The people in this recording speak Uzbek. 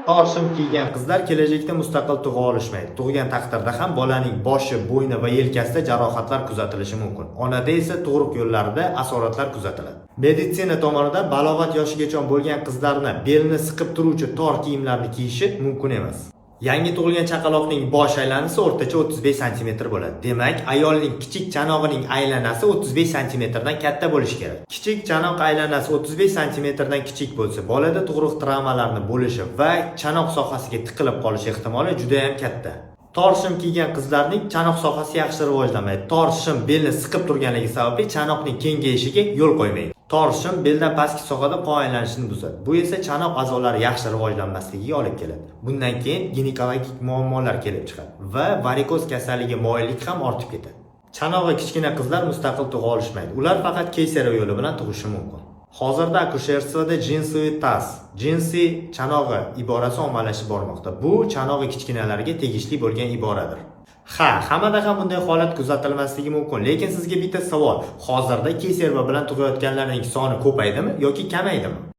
Tor shim kiygan qizlar kelajakda mustaqil tug'a olishmaydi. Tug'gan taqdirda ham bolaning boshi, bo'yni va yelkasida jarohatlar kuzatilishi mumkin. Onada esa tug'ruq yo'llarida asoratlar kuzatiladi. Meditsina tomonidan balog'at yoshigacha bo'lgan qizlarni belni siqib turuvchi tor kiyimlarni kiyishi mumkin emas. Yangi tug'ilgan chaqaloqning bosh aylanasi o'rtacha 35 sm bo'ladi. Demak, ayolning kichik chanog'ining aylanasi 35 sm dan katta bo'lishi kerak. Kichik chanoq aylanasi 35 sm dan kichik bo'lsa, bolada tug'ruq travmalarini bo'lishi va chanoq sohasiga tiqilib qolish ehtimoli juda ham katta. Tor shim kiygan qizlarning chanoq sohasi yaxshi rivojlanmaydi. Tor shim belni siqib turganligi sababli chanoqning kengayishiga yo'l qo'ymaydi. Tor shim beldan pastki sohada qon aylanishini buzadi. Bu esa chanoq a'zolari yaxshi rivojlanmasligiga olib keladi. Bundan keyin ginekologik muammolar kelib chiqadi va varikoz kasalligiga moyillik ham ortib ketadi. Chanog'i kichkina qizlar mustaqil tug'a olishmaydi. Ular faqat кесарево yo'li bilan tug'ishi mumkin. Hozirda акушерство da джинсовый таз, jinsi chanog'i iborasi ommalashib bormoqda. Bu chanog'i kichkinalarga tegishli bo'lgan iboradir. Ha, hammada ham bunday holat kuzatilmasligi mumkin, lekin sizga bitta savol. Hozirda кесарево bilan tug'ayotganlarning soni ko'paydimi yoki kamaydimi?